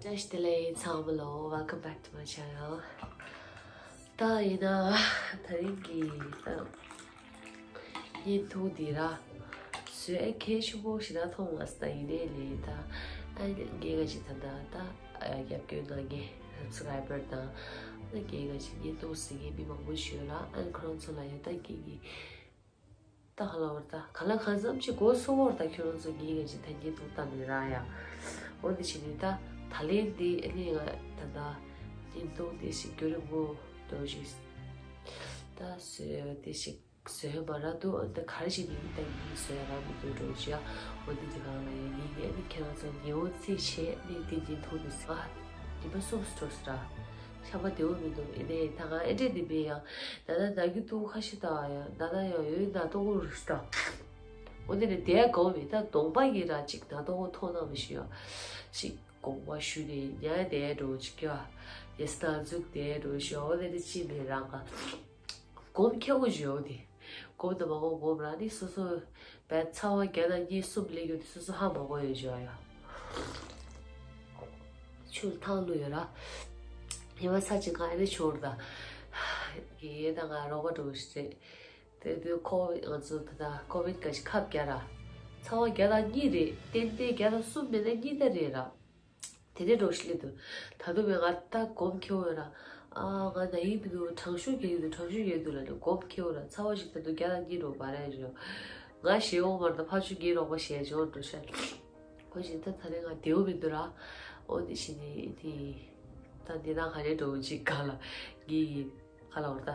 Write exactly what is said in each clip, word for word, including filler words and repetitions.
བཀྲ་ཤིས་བདེ་ལེགས་ཚང་མ་ལོ། Welcome back to my channel. ད་ཡིན་ན་ད་རིང་གི་ད་བརྙན་ཐུང་འདི་ར་བཟོས་ཨེ་གལ་ཆེན་པོ་ཞིག་ན་མཐོང་བ་ད་ཡིན་ནའི་ལས་ད་ཨ་ངས་ང་ཅིག་ད་ད་ད་རྒྱབ་སྐྱོར་གནང་མཁན་subscriber་དང་ཨ་ངས་ང་ཅིག་བརྙན་ཐུང་གཟིགས་མཁན་མི་མང་པོ་ཞིག་ཡོད་ར། ཨ་ཁོ་རང་ཚོ་ལ་ཡང་ད་ངས་ཀྱི་ད་ག་ལ་བར་ད་ག་ལ་གང་འཚམ་ཅིག་གོ་སོང་བར་ད་ཁྱོད་རང་ཚོ་ངའི་ངས་ཅིག་ད་བརྙན་ཐུང་བལྟ་ནས་ར་ཡ། འོ་འདི་བྱས་ནས་ད་ད་ལན་འདི་ཨ་ནི་ང་ད་ད་བརྙན་ཐུང་འདི་ཞིག་རྒྱུན་རིང་པོ་འགྲོ་ཞིག་ད་བཟོས་འདི་ཞིག་བཟོས་མ་ར་འདུག་ཨ་ད་ག་རེ་བྱས་ནས་ད་ངས་བཟོས་ར་མི་འདུག་འགྲོ་ཞིག་ཡ། འོ་འདི་འདི་གང་ལ་ཡ་ངས་ངས་ཨ་ནི་ཁྱེད་རང་ཚོ་ཉེ་བོ་ཚིག་བྱས་ནས་འདི་བརྙན་ཐུང་འདི་ཟ་ཉི་མ་གསུམ་སུ་འགྲོ་སི་ར། ཤ་མ་བདེ་བོ་མི་འདུག་ཨེ་ནས་ད་ང་ཨེ་འདྲས་འདི་མེད་ཡ། ད་ད་ད་གི་ཏུ་ཁ་ཤི་ད་ཡ་ད་ད་ཡ་ཡོད་ན་ཏོ་གོ་རུ་ཤི་ད། འོ་དེ་ནས་དེ་གོ་མི་ད་གདོང་པ་གི་ར་ཅིག་ད་ཏོ་གོ་ཐོག་ན་མི་ཤི་ཡ། ཅིག་དགོངས་པ་ཞུ་ནས་ཉལ་དེ་འགྲོ་ཅིག་ཡ། ཡེ་སི་ན་འཛུགས་དེ་འགྲོ་ཤི་འོ་དེ་ནས་ཅི་མི་རང་ག་གོམ་ཁྱེའུ་བརྗོད་དེ། གོམ་དུ་མ་གོམ་གོམ་ར་ནི་སོ་སོ་བས་ཚ་བ་བརྒྱ་དང་གཉིས་གསུམ་ལས་རྒྱུ་དེ་སོ་སོ་ཧ་མ་གོ་ཡོད་བརྗོད་ཡ། ཆུ་ཐང་ལུ་ཡོད་ར། ཉི་མ་ཚ་ཅིག་གང་ཨེ་ཆོར་ད། ཡེ་ད་ང་རོགས་པ་འགྲོ་ཞིག་རེད། དེ་དུས་ཁོ་ང་ཚོ་ད་ད་ཀོ་བིད་ག་ཞིག་ཁབ་བརྒྱ་ར། ཚ་བ་བརྒྱ་དང་གཉིས་རེད། ཏན་ཏན་བརྒྱ་དང་གསུམ་མེད་ན་གཉིས་ད་རེད་ར། དེ་ནས་འགྲོ་ཤི་ལེ་དུ། ད་དུ་བས་ང་ད་གོམ་ཁེའུ་ར། ཨ་ང་ན་ཡིན་མི་འདུག་གྲང་ཤུགས་རྒྱག་གི་འདུག་གྲང་ཤུགས་རྒྱག་གི་འདུག་ལ་ནི་གོམ་ཁེའུ་ར་ཚ་བ་ཞིག་ད་དུ་བརྒྱ་དང་གཉིས་རོ་བ་ར་ཞོ། ང་ཞེ་འོ་མར་ད་ཕ་ཆུ་རྒྱལ་རོགས་པ་ཞེ་འཇོག་འགྲོ་ཤ། ཁོ་ཞིག་ད་ད་རེ་ང་དེའུ་མི་འདུག་ར། འོ་དེ་ཞིག་ནི་དེ། ད་འདི་ན་ག་རེ་འགྲོ་འཇིག་ག་ལ། གི་ག་ལ་འོར་ད།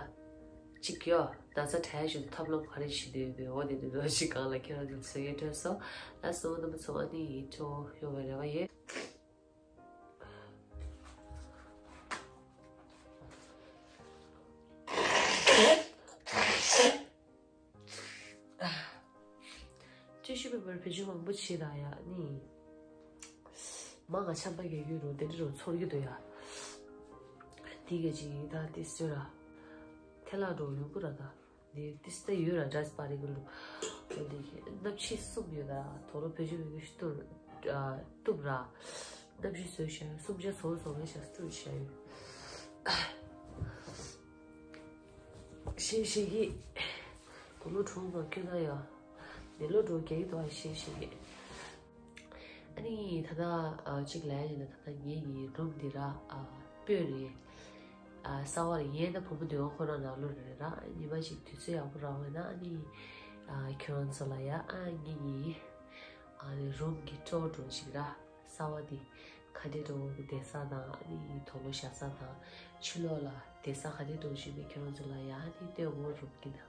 གཅིག་ཡོ། ན་ཚ་དྲག་ཞུ་ཐབས་ལམ་ག་རེ་ཞུ་འདོད་པའི་འོ་དེ་འདི་འགྲོ་འཇིག་ག་ལ་ཁྱེད་རང་ཚོ་ཚོད་ཡོད་དྲན་སོ། ལ་སོ་ནམ་ཚོ་ཨ་ནི་ཡིན་ཆོ་ཡོང་བའི་རེ་བ་ཡོད། ཅི་ཞུ་བའི་བར་བེད་སྤྱོད་མང་པོ་བྱེད་ད་ཡ་ནི། མ་ང་ཆམ་པ་རྒྱག་རྒྱུ་རུ་དེ་འདྲ་རུ་ཚོར་གྱི་འདུག་ཡ། དེ་ག་ཅིག་ད་དེ་སུ་ར། ཐལ་ལ་འགྲོ་ཡོང་གི་ར་ད། དེ་དེ་སུ་ད་ཡོད་ར་འདྲ་སི་པ་རི་གི་ལུ། དེ་གནམ་ཕྱི་གསུམ་ཡོད་ད་དོ་རུ་བེད་སྤྱོད་མི་གི་ཤུ་ཏུ་ར། གནམ་གཤིས་བཟོས་ཤག་གསུམ་ཆ་བཟོ་བཟོ་མེད་ཤག་སུ་ཏུ་ཤག་ཡོད། ཤེས་ཤེས་ཀྱི། དུ་ལོ་གྲོང་པ་ཁྱོད་ན་ཡ། ནི་ལོ་གྲོང་རྒྱག་གི་འདུག་ཨ་ཤེས་ཤེས་ཀྱི། ཨ་ནི་ད་ལྟ་ཨ་གཅིག་ལ་ཡ་ཡིན་ན་ད་ལྟ་ངའི་ཡི་རུམ་འདི་ར་ཨ་སྤོས་རེད། ཨ་གསར་བ་རེད་ཡས་ད་བུ་མོ་འདི་བ་ཁོ་རང་ནང་ལོ་རེད་ར། ཉི་མ་ཞིག་དུས་ཚོད་ཡག་པོ་རག་པ་ན་ཨ་ནི་ཨ་ཁྱོད་རང་ཚོ་ལ་ཡ་ཨ་ངའི་ཡི་ཨ་ནི་རུམ་གྱི་ཊོར་འགྲོ་ཞིག་ར། གསར་བ་འདི་ག་འདྲས་འགྲོ་གི་བསྡད་ས་དང་ཨ་ནི་དུག་ལོག་བཞག་ས་དང་ཕྱི་ལོགས་ལ་བསྡད་ས་ག་འདྲས་འགྲོ་བཞིན་པའི་ཁྱོད་རང་ཚོ་ལ་ཡང་ཨ་ནི་སྟོན་དགོས་རུང་གི་ན།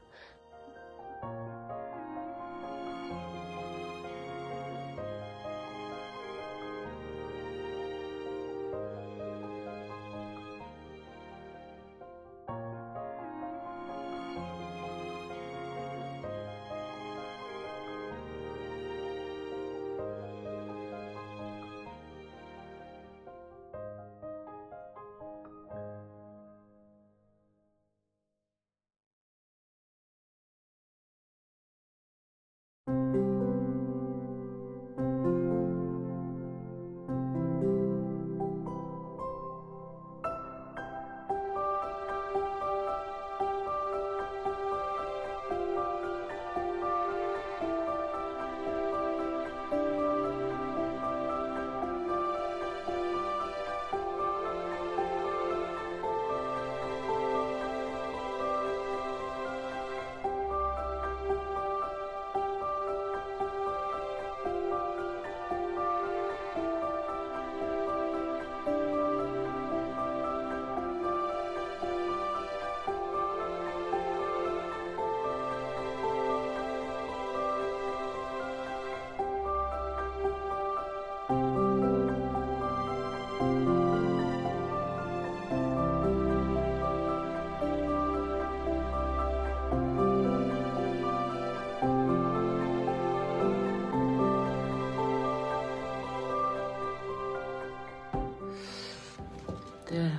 དེ།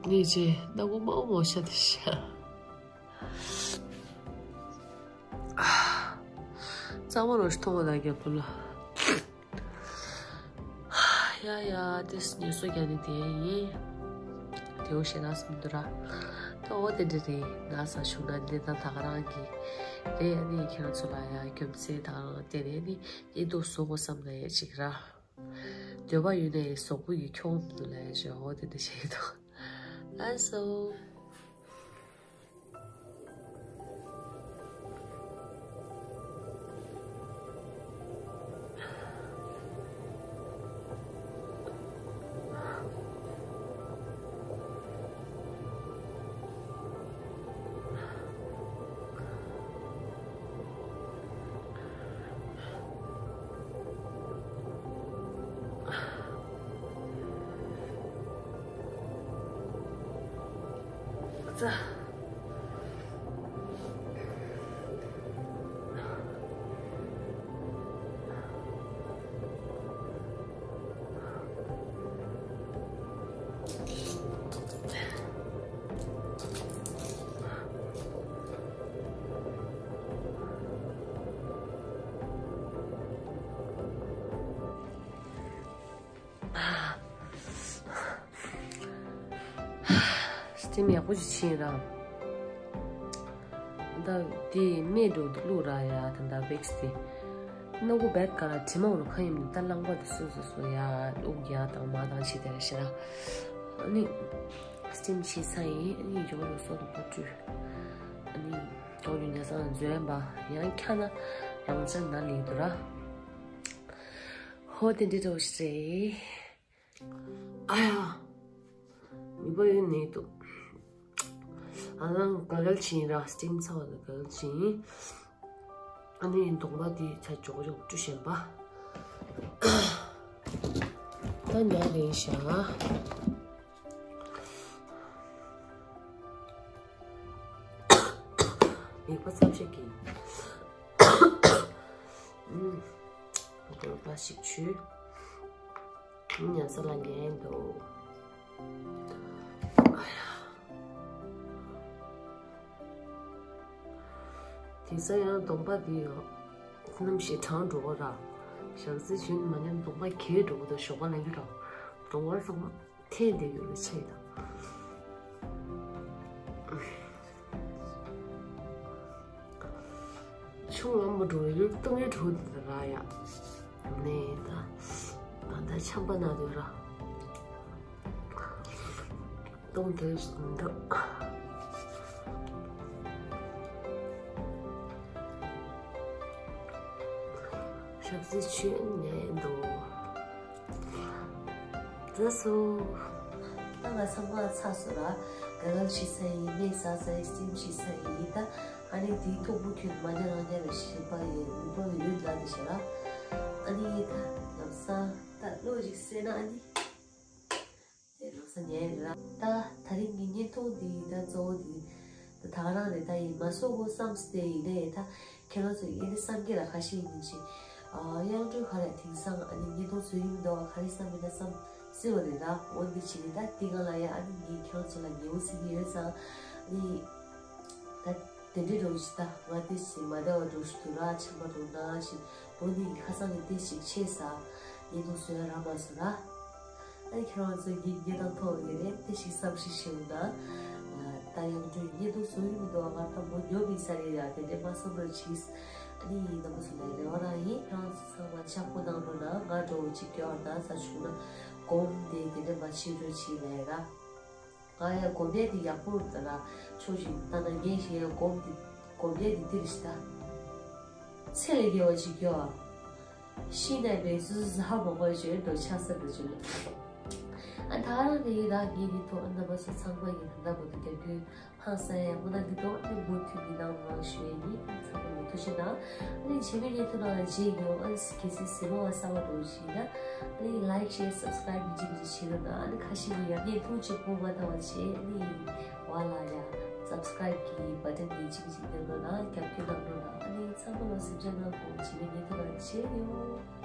ངས་ཅི་སྣ་མོ་མང་མོ་ཤ་དེ་ཤ། གཙང་མ་རོ་ཞིག་མཐོང་བ་ལ་རྒྱབ་པོ་ལ། ཡ་ཡ། དེས་ཉལ་གསོ་རྒྱག་ནི་དེ་ཡིན། དེའུ་ཞེ་དྲག་སུ་འདུག་ར། ད་འོ་དེ་འདྲ་རེད། ན་ཚ་བྱུང་ན་ནད་དང་ད་ག་རང་གི་རེད། ཨ་ནི་ཁྱེད་རང་ཚོ་ལ་ཡ་རྒྱུ་མཚན་ད་ག་རང་བརྟེན་ནས་ནི་ཡིན་འདུག་བཟོ་དགོས་བསམ་ན་ཡ་ཅིག་ར། འདོད་པ་ཡོད་ནའི་གཟུགས་པོ་ཡིས་འཁྱོངས་མི་འདུག་ལབ་ཡ་ཅིག་འོ་དེ་འདྲ་བྱེད་ཀྱི་འདུག་ལགས་སོ། སི་ཊིམ་ཡག་པོ་ཞིག་ཕྱིན་ར། ད་དེ་སྨད་འགྲོ་བླུག་ར་ཡ། ད་ད་བིག་སི་དེ་སྣ་ཁུག་བད་ག་ར་དྲི་མ་འོ་ཁ་ཡིན་ད་རླངས་པ་དེ་སོ་སོ་སོ་ཡ། དབུགས་ཡ་དང་མ་དང་ཕྱི་དེ་ར་ཤི་ར། ཨ་ནི་སི་ཊིམ་ཕྱིན་ཚར་ཡིན། ཨ་ནི་ཡོ་ལོ་སོ་དང་པོ་བཀྲུས། ཨ་ནི་ཡོ་ལོ་ཉལ་ས་འཛོལ་བ་ཡང་ཁྱ་ན་རང་ཅག་ན་ལི་དུ་ར། ཧོ་དེ་འདྲི་འགྲོ་ཞིག་རེད། ཨ་ཡ། ནུས་པ་ཡོད་ནི་འདུག་ཨ་ནང་ག་གལ་ཕྱིན་ར། སི་ཊིམ་ཚ་བ་ལ་ག་གལ་ཕྱིན། ཨ་ནི་གདོང་པ་འདི་ཚ་ཅོག་ཅོག་བཀྲུ་བཞིན་པ། ད་ཉལ་རེད་ཤག་མིད་པ་ཙམ་ཞིག་གིས། ཨུམ། གདོང་པ་ཞིག་བྱུས། ཉལ་ས་ལ་ཉལ་འདུག་དེང་སང་ཡང་གདོང་པ་འདི་ཡང་ནམ་ཞིག་གྲང་འགྲོ་གི་ར། ཞག་རྩི་བྱུས་མ་ཉལ་གདོང་པ་གས་འགྲོ་གི་འདུག་ཞོགས་པ་ལངས་ཀྱི་ར། གདོང་པ་ཚང་མ་འཐེན་བསྡད་ཡོད་པའི་ཆེད་དང་། ཆུང་ངམ་པོ་འགྲོ་ཡུལ་སྟོང་ཡུལ་འགྲོ་འདི་ར་ཡ། ནས་ད་ད་ད་ཆམ་པ་ན་འདོད་ར། སྟོང་དེ་འདུག་ཞག་རྩི་བྱུས་ནས་འདུག་ཛ་སོ། ད་ང་ཚང་མ་ཚ་སོ་ར། ག་གལ་ཕྱི་ས་ཡིན་ནས་ས་ས་ཡིན་སིམ་ཕྱི་ས་ཡིན་ད། ཨ་ནི་དེའི་ཐོག་བུ་ཁྱོད་མ་ཉལ་རང་ཉལ་རེ་ཞིག་པ་ཡོད་མི་པ་ཡོད་ད་དེ་ཤ་ར། ཨ་ནི་ད་ལམ་སང་ད་བློ་ཞིག་སེ་ན་ཨ་ནི། དེ་ལམ་སང་ཉལ་རེ་ར། ད་ད་རིང་གི་བརྙན་ཐུང་འདི་ད་གཙོ་བོ་འདི། ད་ད་ག་རང་རེད་ད་ཡིན་མ་སོ་གོ་བསམ་སྟེ་ཡིན་ནས་ད། ཁྱེད་རང་ཚོ་ཡིན་ནི་བསམ་གྱི་ལ་ཁ་ཤས་ཡིན་ཅི། ཨ་དབྱངས་སྒྲོན་ཁ་རེ་དེང་སང་ཨ་ནི་བརྙན་ཐུང་བཟོ་ཡི་མི་འདུག་ག་རེ་བསམ་མི་འདུག་བསམ་སྲིད་པ་རེད་ད། འོ་འདི་བྱེད་ནི་ད་འདི་ག་ལ་ཡ་ཨ་ནི་ངས་ཁྱེད་རང་ཚོ་ལ་ཉེ་བོ་ཟིན་གྱི་ཡོད་ཙང་། ཨ་ནི་ད་དེ་འདྲའི་འགྲོ་ཞིག་ད་ང་དེ་ཞིག་མ་བདེ་བ་འགྲོ་ཞིག་འདུག་ར་ཆམ་པ་འགྲོ་ན་ཞིག་འོ་འདི་ངའི་ཁ་སང་ནས་དེ་ཞིག་ཆེ་ས་བརྙན་ཐུང་བཟོ་ཡ་རག་མ་སོང་ར། ཨ་ནི་ཁྱེད་རང་ཚོ་ངའི་བརྙན་ཐུང་ཐོག་ནས་རེད་དེ་ཞིག་བསམ་ཤེས་ཤེས་འོང་ན། ད་ཡང་འགྲོ་བརྙན་ཐུང་བཟོ་ཡི་མི་འདུག་ང་ད་མོ་ཉོ་མི་ས་རེད་ཡ་དེ་འདྲས་མ་བསམ་རོགས་གྱིས། ཨ་ནི་ཡིན་ན་མོ་ཚོ་ལ་རེ་བ་རང་ཡིན། ཁྱེད་རང་ཚོ་ཚང་མ་ཆག་པོ་གནང་རོགས་གནང་། ང་འགྲོ་འོ་ཅིག་སྐྱོ་བ་ན་ས་བྱུང་ན་སྒོམ་དེ་དེ་འདྲས་མ་བྱེད་རོགས་གྱིས་ལ་ཡ་ར། ང་ཡ་སྒོམ་ཡས་དེ་ཡག་པོ་རུ་ད་ལ་ཆོག་ཅིག་ལྟ་ན་ངས་ཞེས་ཡ་སྒོམ་དེ་སྒོམ་ཡས་དེ་འདིར་ཞིག་ད། ཚེ་ལས་རྒྱལ་བ་ཅིག་སྐྱོ་བ། ཤི་ནས་པའི་སུ་སུ་ཧ་མ་གོ་ཞོན་འགྲོ་ཆགས་ས་འགྲོ་ཆུ་ལ། ཨ་ད་རང་གི་ཡིན་ར་ངེད་ཀྱི་ཐོག་རྣམ་པ་ཚོ་ཚང་མ་ཡིན་ད་བོ་དུ་རྒྱབ་རྒྱུ་ཧང་སང་ཡ་མོ་ན་གི་ཐོག་ནི་མུ་མཐུད་ཀྱི་ནང་མང་ཞུ་ཡ་ཡིན། ཚང་མ་ལ་ཐུགས་རྗེ་གནང་། ཨ་ནི་བྱེད་མི་ཉེ་ཐུ་ནང་ལ་རྗེས་ཡོང་ཨ་ནི་གལ་སྲིད་གཟིགས་མོ་བ་གསར་བ་འགྲོ་བཞིན་ན་ཨ་ནི་ལའིཀ་ཤེར་སབ་སི་ཀ་རའིབ་མི་བྱེད་མི་བྱེད་བྱེད་རོགས་གནང་། ཨ་ནི་ཁ་ཤས་ཀྱི་ཡར་རྒྱས་ཐུང་ཅིག་པོ་མ་བཏང་བ་བྱེད་ཨ་ནི་བ་ལ་ཡ་སབ་སི་ཀ་རའིབ་ཀྱི་བ་ཊན་དེ་ཅིག་ཅིག་སྟོན་རོགས་གནང་རྒྱབ་སྐྱོར་གནང་རོགས་གནང་། ཨ་ནི་ཚང་མ་ལ་གཟིམ་འཇག་གནང་དགོས། བྱེད་མི་ཉེ་ཐུ་ནང་ལ་རྗེས་ཡོང་།